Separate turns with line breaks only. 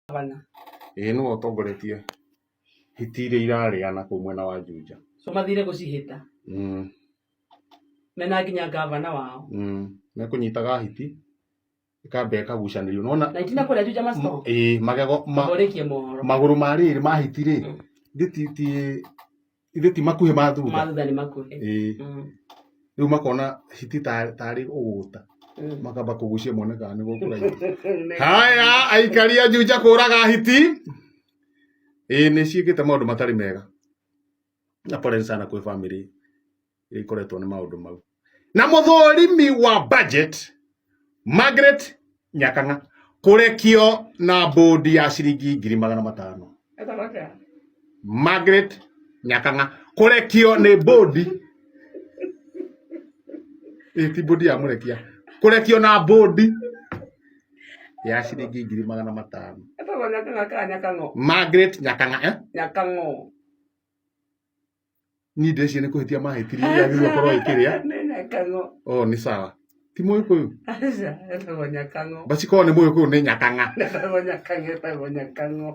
Gavana.
Ĩĩ nĩwe ũtongoretie hiti iria irarĩana kũu mwena wa Juja.
So mathire gũcihĩta. Mena nginya gavana wao.
Mekũnyitaga hiti ĩkamba ĩkagucanĩrio. Nĩwona
Na itina kũrĩa Juja ma store.
Ĩĩ magego ma
Ũrĩkie mohoro.
Magũrũ ma rĩrĩ ma hiti rĩ, ithe ti ti ithe ti makuhĩ ma thutha.
Ma thutha nĩ makuhĩ.
Ĩĩ. Rĩu makona hiti tarĩ ũgũta. Makamba kũgucia mone kana nĩ gũkũraihu. Haya, aikari a Juja kũraga hiti. Ĩĩ nĩ ciĩkĩte maũndũ matarĩ mega. Na pole sana kwĩ family iria ikoretwo nĩ maũndũ mau. Na mũthũrimi wa budget Margaret Nyakang'a kũrekio na bũndi ya ciringi 500,000. Margaret Nyakang'a kũrekio nĩ bũndi. Ĩ ti bũndi ya mũrekia. Kũrekio na bũndi ya ciringi 500,000.
Etagwo Nyakang'a kana Nyakang'o?
Margaret Nyakang'a eh?
Nyakang'o.
Niĩ ndĩreciria nĩ kũhĩtia mahĩtirie yagĩrĩirwo gũkorwo ĩkĩrĩa.
Nĩ Nyakang'o.
Oh, nĩ sawa. Ti Mũgĩkũyũ?
Aca, etagwo Nyakang'o.
Basi korwo nĩ Mũgĩkũyũ nĩ Nyakang'a.
Etagwo Nyakang'o, etagwo Nyakang'o.